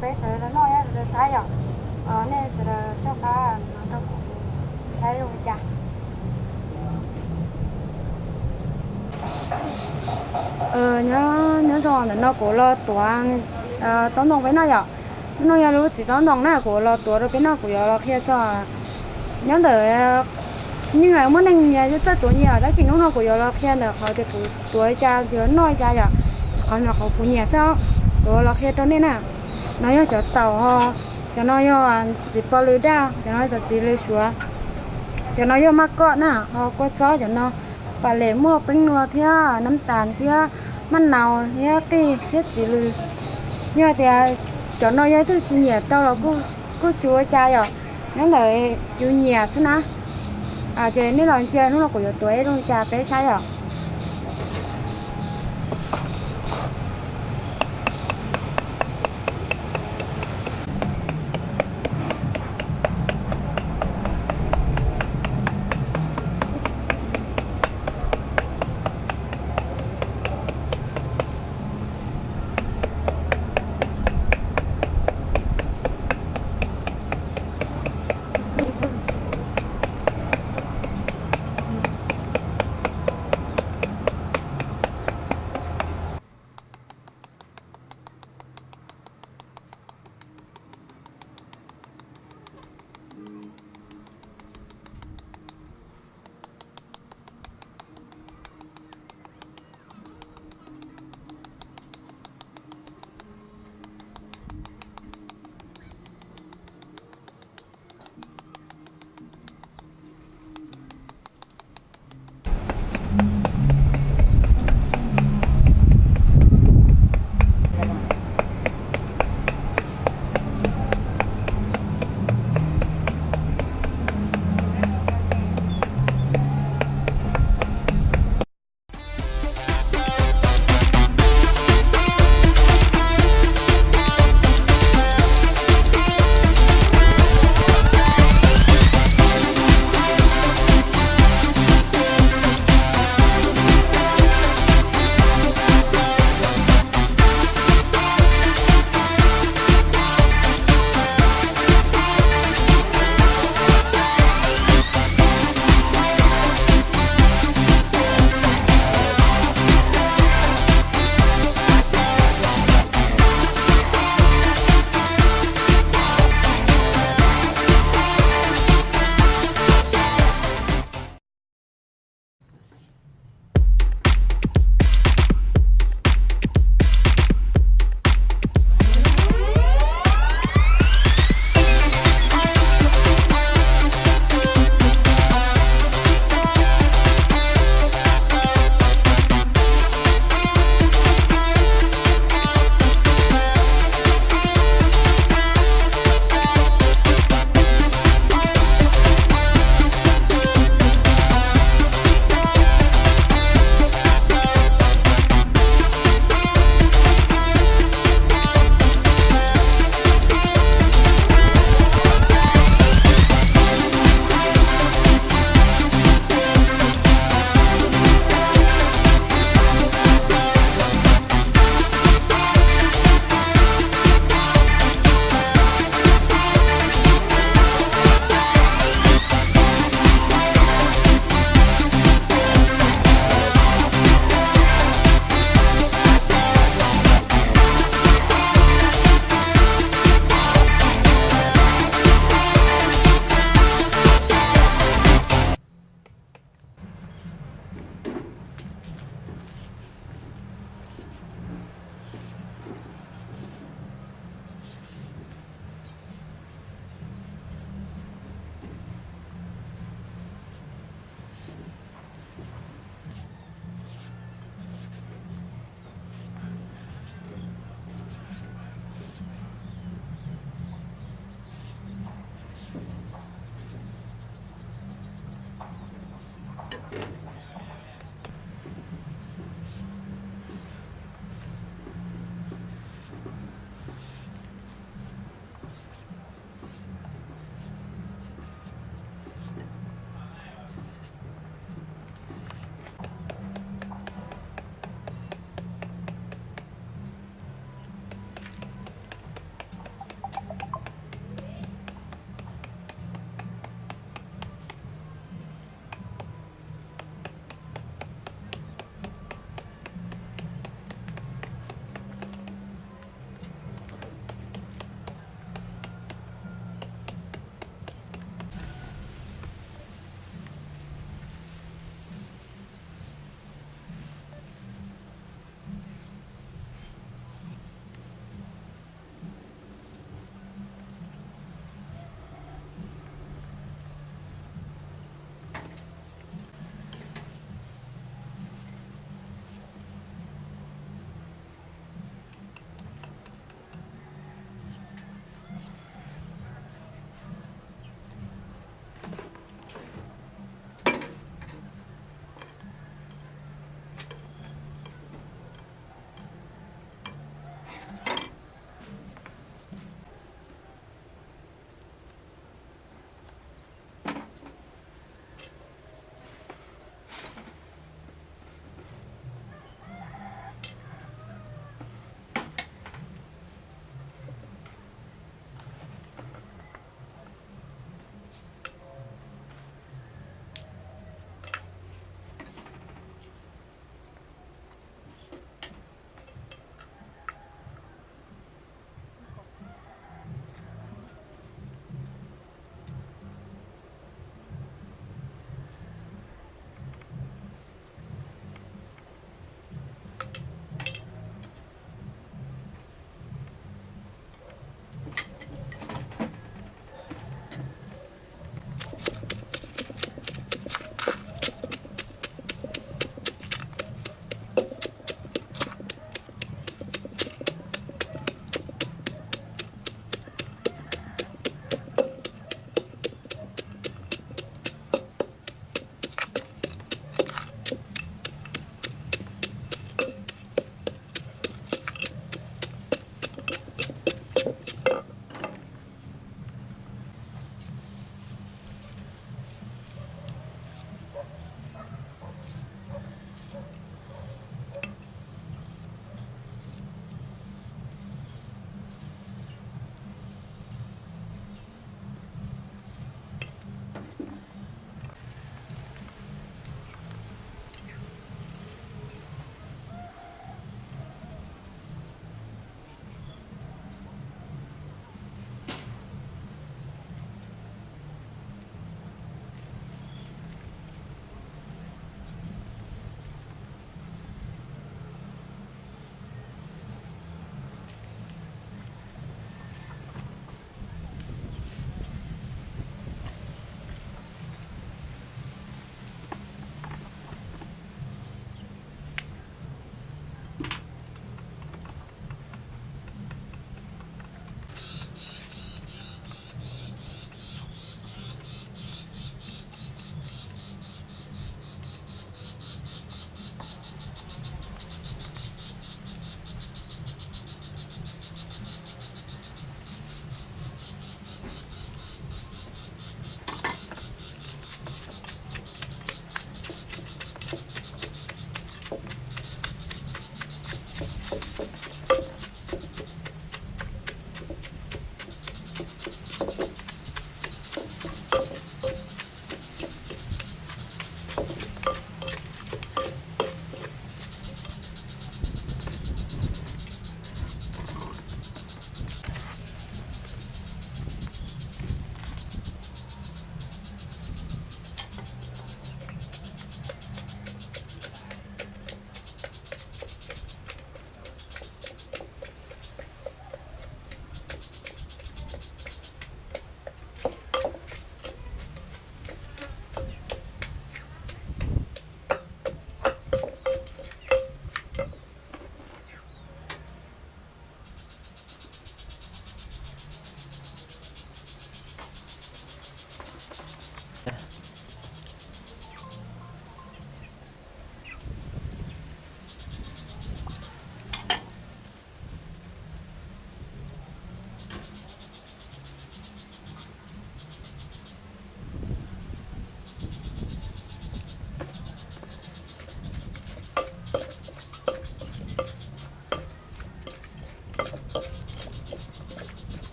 Peb sawv daws noj, sawv daws saib yom. Nej sawv daws soj qab no rau kuv saib zoo li cas. Nyob, nyob zoo, ntawm no kuv los tuav taub ntoo peb noj yom. Hnub no yog lub txiv taub ntoo na, kuv los tuav rau peb noj, kuv yuav los qhia txog nyob ntawm, yeej muaj neeg nyias txawj tuav nyias, tab sis hnub no kuv yuav los qhia ntawm qhov tias kuv tuav li cas yuav noj li cas yom. Qhov no qhov kuv nyiam xwb, kuv los qhia rau nej na. No yog cov taum ho, cov no yog txiv pos lws daj, cov no cov txiv lws suav, cov no yog maj koj na, ho kua txob, cov no pam lem, muaj peeb nua thiab nab tas thiab maj naus thiab qij thiab txiv lws. Yog tias cov no yog ib tug tsis nyiam rau los kuj tsis ua cas yom, nyob ntawm yus nyiam xwb na. Ces nej los ntsia hnub no kuv yuav tuav ib zoo li cas peb saib yom.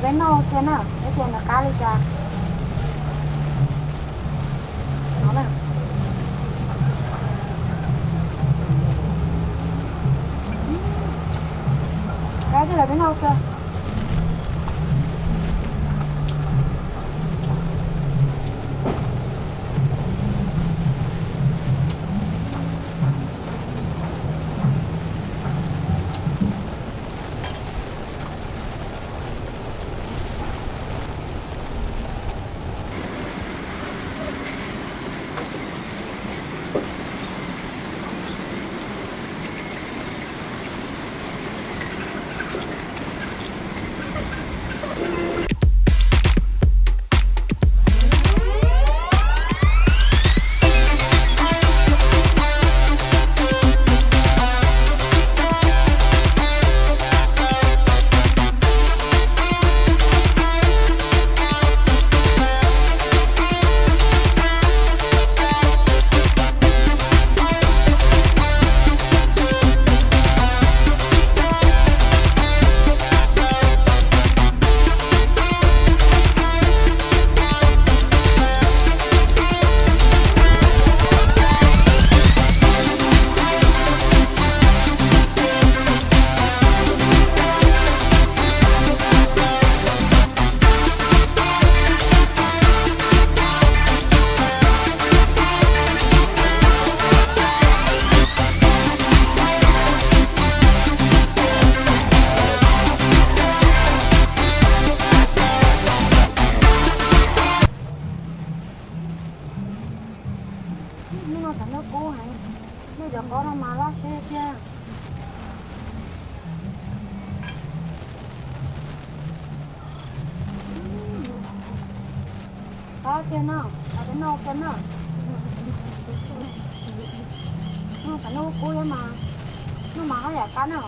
Peb noj kiag na, peb tias nws qab li cas. No na. Qab tiag, peb noj kiag. Hnub no tsam nyuj kub heev, nyuj cov qaub no mas loj siab tiag. Qab tiag no, qab tiag no kiag na. Hnub no tsam nyuj kub thiab mas, nyuj mas haj yam qab na.